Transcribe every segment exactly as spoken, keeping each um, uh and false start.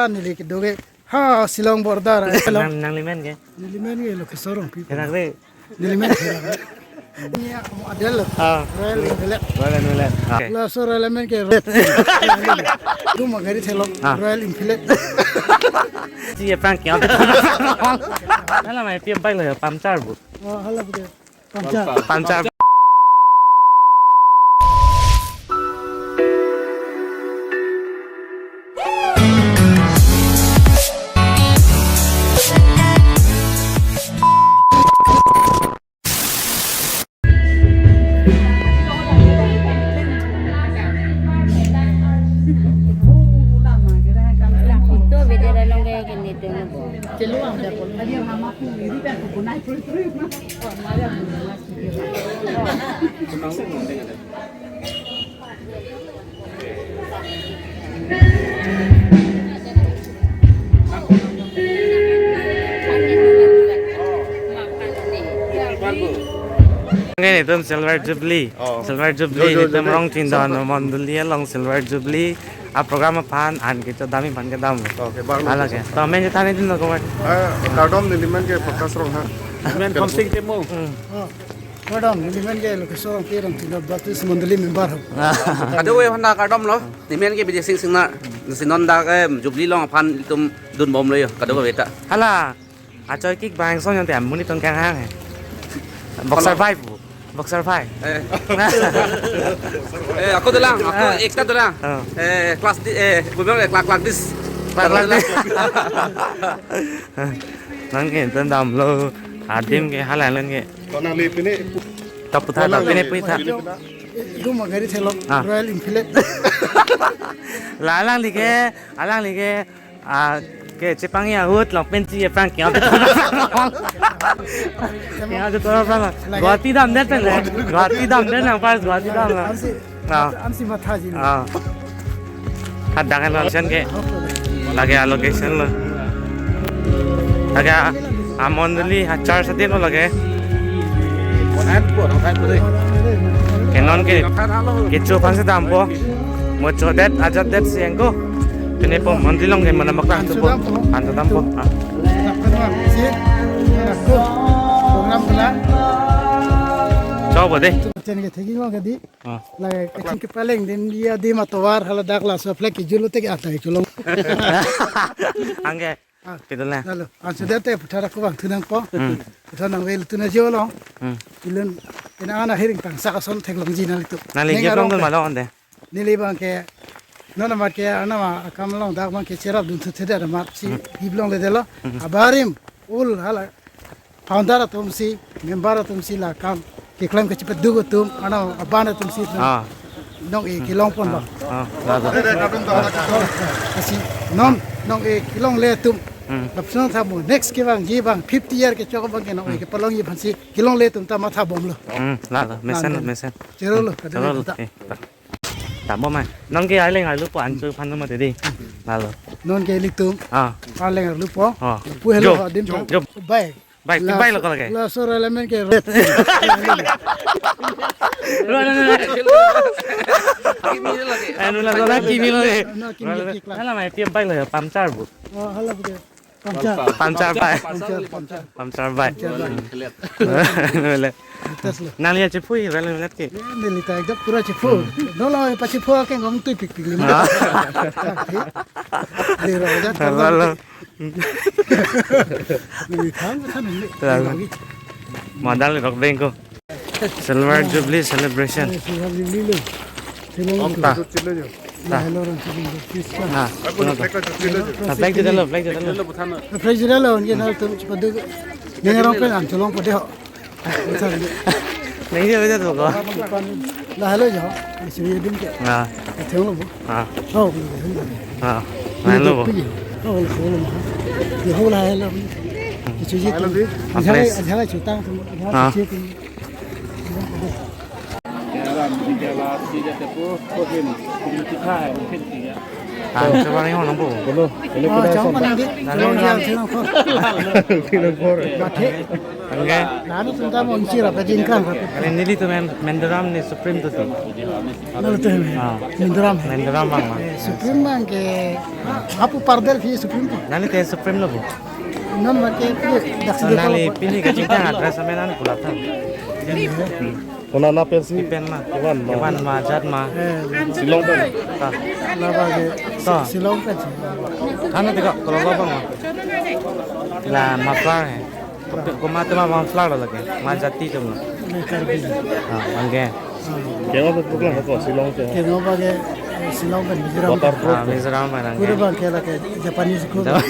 Neli kedo ke. Ha, Shillong border. Nang, nang limen ke? Neli men ke Lokeswar Rongpi. Enak deh. Neli men ke. Ini ya, amo adel lo. Ah. Royal Enfield. Royal Enfield. Okay. Laso Royal men ke. Duma gari thelo. Ah. Royal Enfield. Si ya prank ya. Hala mai pi bike lo ya puncture bu. Oh, hala bu. Puncture. Puncture. Nelitum Silver Jubilee. Oh. Silver Jubilee, jo, jo, nelitum jo, jo. Rongchindon mondoli along Silver Jubilee a program aphan an kecho dam-i aphan kedam. Okay, bar lo. Hala ke. To men chethan-i dun lo, komat. Ah, kardom, neli men ke Prakash Ronghang. Men Khamsing Timung. Hmm. Oh, kardom, neli men ke Lokeswar Rongpi, Rongchindon Baptist Mondoli member ho. Kadokave aphan ta kardom lo. Neli men ke Bijay Singh Singnar. Si non dak, eh, Jubilee along aphan ilitum dunbom lo yo. Kadokave ta. Hala. Achoi kik bang song yang tiam muni tong kang hang. Boxer five bu. Boxer five. Eh. Eh, ako dolang, ako, ah, ekta dolang. Oh. Eh, class di, eh, bumang, eh, class, class dis. Class, class dis. Nangke ton damlo, adim ke hala nangke. Ko nangli pine. Tap putar, tap pine putar. Duma gari thelo, ah. Royal Enfield. La alangli ke, alangli ke, ah, ke chepangji ahut lo pensi aphrang ke. Ke ato tor aphrang lo. Guwahati damdet pen le. Guwahati damdet nang pas Guwahati dam lo. Ansi, ah, ansi mathaji lo. Ah. Hadak location ke. Lake a location lo. Lake a, a mondoli a church adim lo lake. Ke non ke kecho aphan si dampo. Mo chodet ajat det si angko. Pine po mondoli along ke mana maklang tu po. Anto dampo. Ah. Program kena. Chopo dei. Chen ke thegi lo ke di. Ah. Lake kaching kepaleng din dia di matovar hala dak laso flag kejut lote ke atai cholong. Angke. Ah. Pidol na. Lalu, ansi date puthar ako bang thu nangpo. Hmm. Puthar nang wel tu na jo lo. Hmm. Ilun ina ana hiring pangsa ason theklongji nanglitum. Nangli neng gap long arong dun pe. Malo ande. Neli bang ke, non amat ke, anama akam along dak bang ke cherap dun thu theda amat si, hmm, gap longledetlo. Hmm. Abarim, ul hala, founder atum si, member atum si la akam keklem kachepeduk atum, ano aban atum si, ah, nong-e kelong pon ba. Ah, ah, ah. Lasi non nong-e kelongle atum. Hmm. Lapuson tha mo next kevangji abang fifty year kechok abang ke nong-e, hmm, kepalongji aphan si kelongle atum ta mathabomlo. Hmm, lalo, mesen, lalo, mesen. Chero lo, hmm, chero lo, kadang ta. Eh, ta. Tamo ma. Non ke arleng arlupo anchot aphan mati dei. Lalo. Non ke ilitum. Ah. Arleng arlupo. Ah. Pu helo jo, adim jo, ta. Jo. Bye. Bye, bye lo ko lake. Laso Royal men ke. Lo, lo, lo, lo. Eh, lo, lo, lo, kimi lo, eh. No, kimi, lo, lo, lo. Kimi, kimi, lo. Hala mai pi bike lo ya, puncture bu. Oh, hala bu. Puncture. Puncture bike. Puncture, puncture. Puncture bike. Puncture bike. Lo, lo. Test lo. Nangli ya chephu, Royal Enfield ke. Ya, neli ta ekdom pura chephu. Hmm. Dolo, pachephu ke ngom tui pikpik lima. Ah. Di ro, ja, lo, lo. Neli than, than neli. Lo, lo. Lagi. Modal rok bengko. Silver Jubilee celebration. Eh, Silver Jubilee lo. Silver Jubilee. Okta. Nah, hello, orang Silver Jubilee. Ah, hello. Nah, flag juda lo, flag juda lo. Flag juda lo, nangtum chepadu. Nang arong pen an cholong pade ho. Nang dia baca tu ko. Nah, hello jo. Isi dia dim ke. Ah. Theng lo bo. Ah. Oh, ah. Nah, lo bo. Oh, lo bo. Dia ho la hello. Isi dia. Hello, dim. Ajang, ajang chutang tu. Ah. Ah, coba ring orang bu. Dulu, dulu Oh, kita jangan sama. Pernah di. Lalu Tolong yang jangan sini kok. Sini kok. Mati. Oke. Lalu tentang mau isi apa jingkang apa. Kali ini itu main main drum nih Supreme tuh tuh. Lalu tuh. Ah. Minduram. Main drum bang, bang. Eh, Supreme bang ke apa parder sih Supreme tuh? Nanti teh Supreme lo bu. Non pakai pilih daksi Nanti pilih ke jingkang address sama nanti pulang tang. Kona na pensi? Pen ma. Ivan ma. Ivan ma, jat ma. Eh, Shillong pen. Ta. Laba ke. Ta. Shillong pen si. Kana teka, kalau apa ma? La muffler hai. Ko ma tema muffler lo lagi. Ma jati tum lo. Ini Karbi. Ah, oke. Kema betul ko Shillong pen. Kema bage Shillong pen Mizoram. Waterproof. Ah, Mizoram pen. Kuru bang kela ke Japanese kuru. Jap-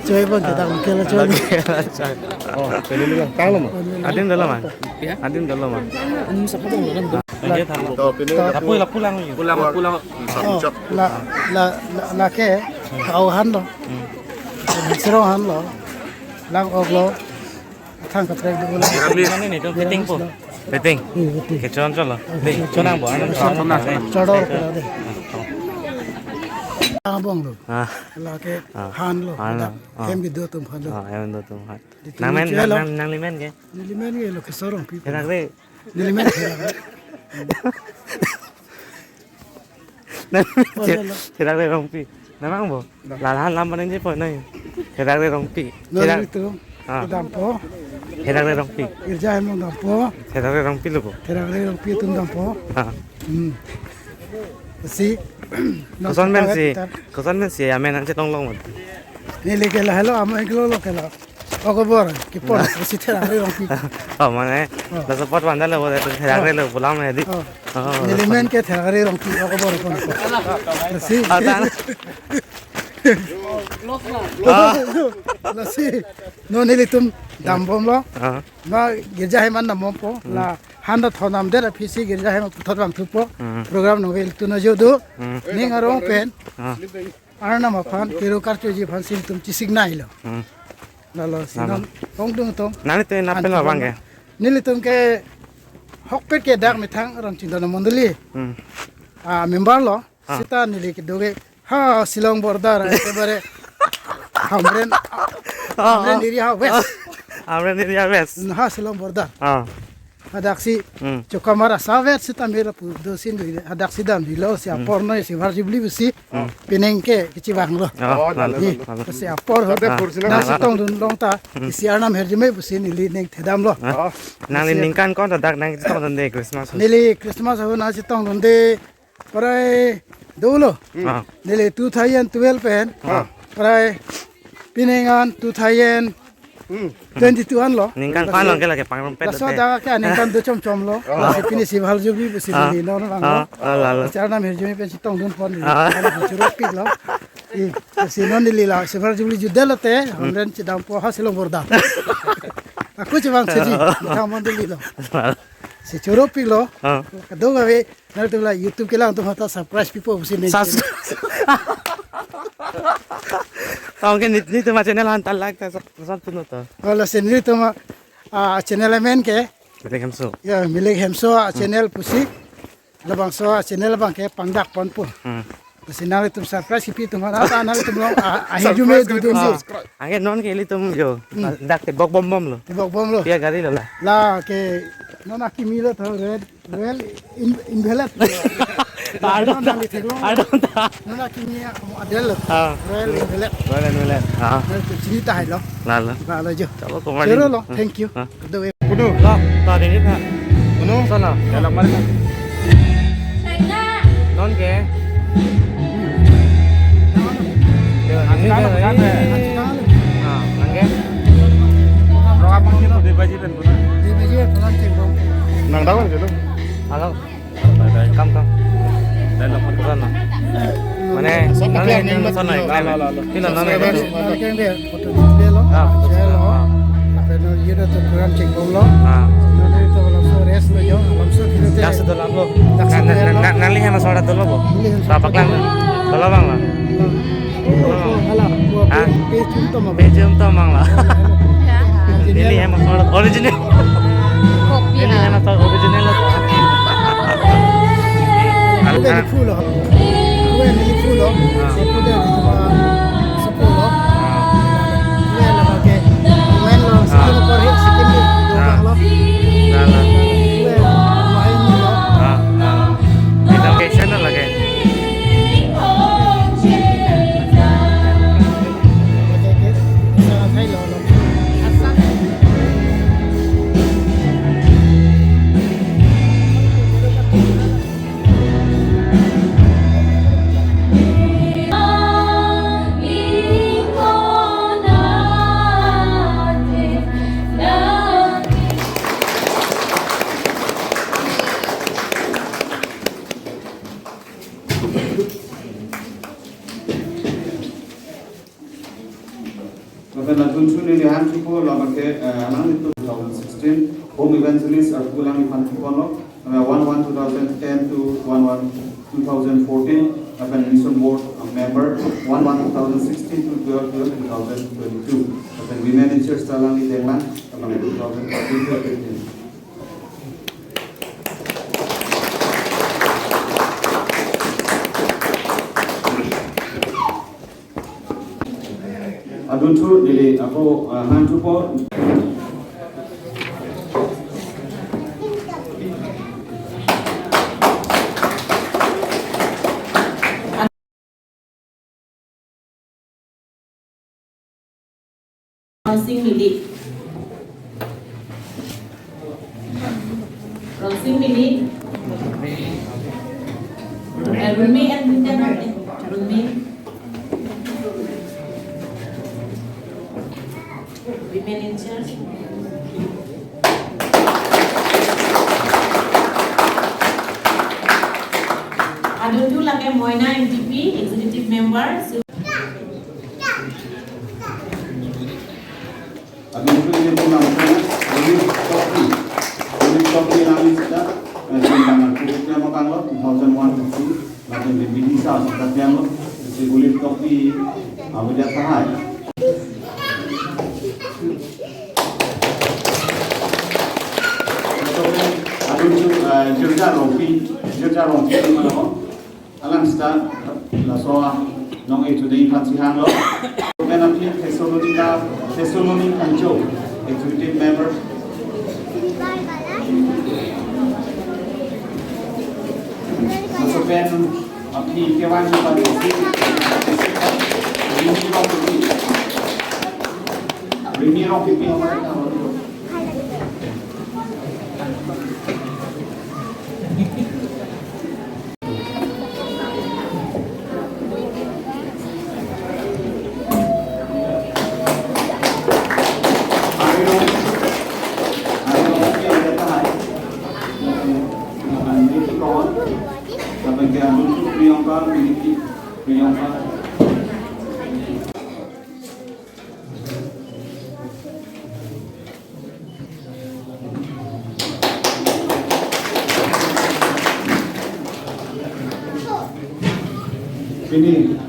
Choi bang kita kela choi. Oke, choi. Oh, pele lu bang. Tang lo ma? Adim dolo ma. Ya? Adim dolo ma. Anu sapa bang dalam tu? Aja tang lo. To, pele. Lapu lapu lang. Pulang pulang. Oh, la la la la ke kau han lo. Serong han lo. Lang ok lo. Thang kaprek dolo. Mana ni tu fitting po? Fitting. Hmm, fitting. Kechon cholo. Dei, chonang bo. Chonang. Chodor ke dei. Abong lo. Ah. La ke Ah. Han lo. Han lo. Dak. Ah. Hem bido tum han lo. Ah, hem bido tum han. Di Nang men, tum nang, lo. Nang, nang limen ke? Nelimen ke lo ke Sorongpi. Enak deh. Nelimen ke. Nang Oh, ya lo. Therak Rongpi. Nang bo. Nah. Lahan lam paning je po nai. Therak Rongpi. Nang Therak. Itu. Ah. Dampo. Therak Rongpi. Girja hem dampo. Therak Rongpi lo bo. Therak Rongpi tum dampo. Ah. Hmm. Si. Koson men si. Koson men si amen nang chetong long mo. Neli ke lahelo amo eklo lo ke lo. Okobor, kipon, si Therak Rongpi. Oh, mane, Oh. La support banda lo, Therak Oh. Lo, pulang ya, di. Oh. Oh, Nelimen ke Therak Rongpi, okobor pon. Si. Ah, tan. Ah. Lasi, non nelitum dambom lo. Ah. Ma girja hem an dambom po, Hmm. La handa thonam der aphi si girja hem puthot bang thupo. Hmm. Program nongvel tu na jodo. Hmm. Ning arong pen. Ah. Arnam aphan, kero karchoji aphan si nelitum chisiknai lo. Hmm. Lalo si Lalo. Non, tong dung tong. Nani tu napen Anti abang ke? Nelitum ke hokpet ke dak methang Ramchandra Mondoli. Hmm. Ah, member lo. Ah. Sita neli kedo ke. Ha, Shillong border, ekebare. Hamren, Ah. Hamren area ha, west. Hamren area west. Ha, Shillong border. Ah. Hadak si Hmm. Chokamara savet sita mera pu do sin do hadak si dam dilo si Hmm. Apor noi si Silver Jubilee si Hmm. Penang ke kechevang lo. Oh, Oh, lalo, lalo. Ni, lalo. Si apor ho. Tate Ah. Kursi lang. Na Lalo. Chetong dun long ta Hmm. isi arnam herjume pusi neli ning thedam lo. Ah. Oh. Nang Yes, neli yes. Ningkan kon dak nang chetong dun de Christmas. Neli Christmas ho na chetong dun de prai dolo. Hmm. Ah. Neli two thousand twelve pen. Ah. Prai penang an two thousand Hmm. Twenty-two an lo. Ningkan Laso pan long ke lake pangrum pet Laso te. Dak ke ningkan do chom chom lo. Oh. Laso pini Silver Jubilee pusi Ah. Neli non lang Ah, lo. Ah, lalo. Acara nam herjume pen chetong dun pon neli. Ah. Kan churo pik lo. I, si non neli la Silver Jubilee judel lo te, Hmm. Hamren chedampo ha Shillong border. Aku cevang seji, Ah. Methang Mondoli lo. Lalo. Si churo pik lo. Ah. Kedo gawe, nangtum la YouTube kelang atum hata subscribe pipo pusi neli. Subs-, Tong ke neli, nelitum a channel han ta like ta sub-, sub tu no to. Lasi nelitum a, ah, channel amen ke. Milik Hemso. Ya, Milik Hemso a Hmm. channel pusi. Labangso a channel abang ke pangdak ponpo. Hmm. Lasi nangtum subscribe kipi atum hata nangtum long a, a, herjume Subscribe dudun si. Ah, anke non ke ilitum jo. Hmm. Dak tebok bom bom lo. Tebok bom lo. Pia gari lo la. La ke non akimi lo tho red. Royal in-, Invalid. Ardon ta. Nang thek lo. Ardon ta. Nang kini ya, kamu ada lo. Ah. Royal Invalid. Royal Invalid. Ah. Royal tu sini tahan lo. Lalo. Lalo jo. Chalo, kemari. Chalo lo. Hmm. Thank you. Ah. Kedua. Kudu. Lo, to dingin ha. Kudu. Sana. Dalam mana? Non ke? Angka lo, kan, eh. Ah, nang ke? Program ini tuh di Baji dan Kudu. Di Baji, program cek, Bang. Nang tahu gitu? Halo. Kam, kam. Dan lo, Kudu sana. Mane, Sama nang ke yang ini nang sana, lo, lo, lo. Ini nang Subscribers. Ini. Nang ke dia, foto dia lo. Ah, foto Share dia, lo. Ah. Apa nang dia tuh program cek bom lo. Ah. Nang dia tuh langsung rest lo jo, langsung kita tuh. Dak sudah lap lo. Dak Nang, sudah nang, lap. Nang, nang lihat mas orang dulu, Bu. Lihat Bapak mas. Lang. Tolong, Bang, lah. Bang. Tolong. Hala, gua Ah. pe-, pejum tuh, Bang. Pejum tuh, Bang, lah. Ya. Ini yang mas orang original. Kopi Ini lah. Yang mas orang original lah. Udah di full lo. Lo, ah, so pude, ah, so pulo. Ah. Wen lo ke. Wen lo, ah, scheme kori, scheme di, ah, lo. Lalo. Wen, lo, ini lo. Ah, ah. Di location lo lagi. Oke, oke. Sa, hai lo, lo. Asal. Lapen adunthu neli hangthupo labangke, eh, alanglitum two thousand sixteen Home Evangelist arpu alangliphan thuponlo, eh, one one two thousand ten to one one two thousand fourteen, lapen Mission Board, uh, member one one two thousand sixteen to twelve twelve two thousand twenty-two. Lapen Women in Church ta alangli denglang, lapen two thousand fourteen to fifteen. Adunthu neli ako, ah, hangthupo. Ronsing Mili. Ronsing Mili. Eh, Runmi and Bintan, Runmi. Women in Church. Adunthu lake Moina M T P, Executive Member. Adunthu neli pu nangkok, Willy Tokbi. Willy Tokbi nangli seta, eh, sintang aku kena makang lo, two thousand one to two. Lapen di bidisa seta pian lo, si Willy Tokbi, ah, avedetlo tahai. Lapen adunthu, eh, Jirja Rongpi, Jirja Rongpi mana ho? Alang seta laso anong-e chudeng aphan si hanglo. Pen aphi Thessalonica, Thessalonians Kangjo, Executive Member. Laso pen aphi kevang si pati si Rimi Rongpipi. Rimi Rongpipi. Priyanka, Priyanka. Pini